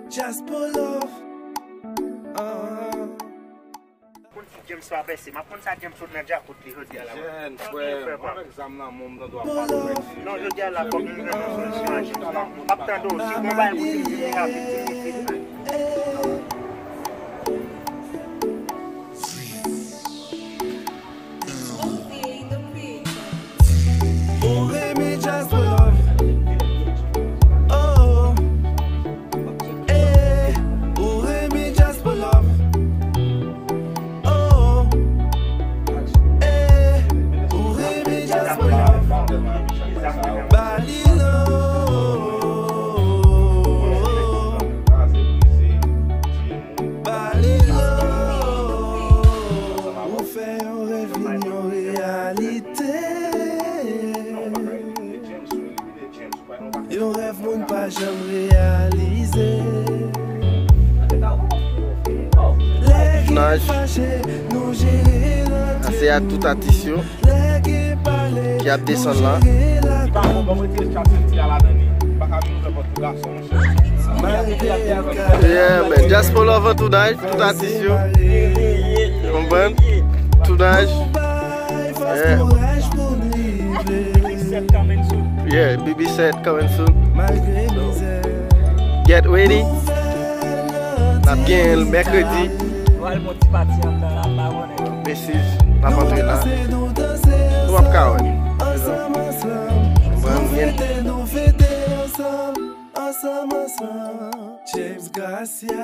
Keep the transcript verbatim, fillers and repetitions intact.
Just pull off. Ah. Konn si James pa pèse, m ap konn sa James sot nan djakout li jodi a la. Jèn frè, mwen avèk zam nan men m, m tande w ap pale. Non, jodi a la, fòk nou jwenn yon solisyon a James. M ap tande w, si gon bagay pou di m, di m rapid, di m vit. Ou renmen Just for Love. Oh, eh, ou renmen Just for Love. Oh, eh, ou renmen Just for Love. Ba li love. Ba li love. Ou fè yon rèv vin yon reyalite. Yon rèv moun pa janm reyalize. Lè gen fache, nou jere nan tèt nou. Ase a tout atis yo ki ap desann la. Yeah, man. Just for Love an tounaj, tout atis yo. Konprann? Tounaj. Yeah. Yeah, B B set coming soon. Get ready. N ap gen l mèkredi. Macy's, n ap antre la. Nou ap ka wè. Konprann? Gen James Garcia.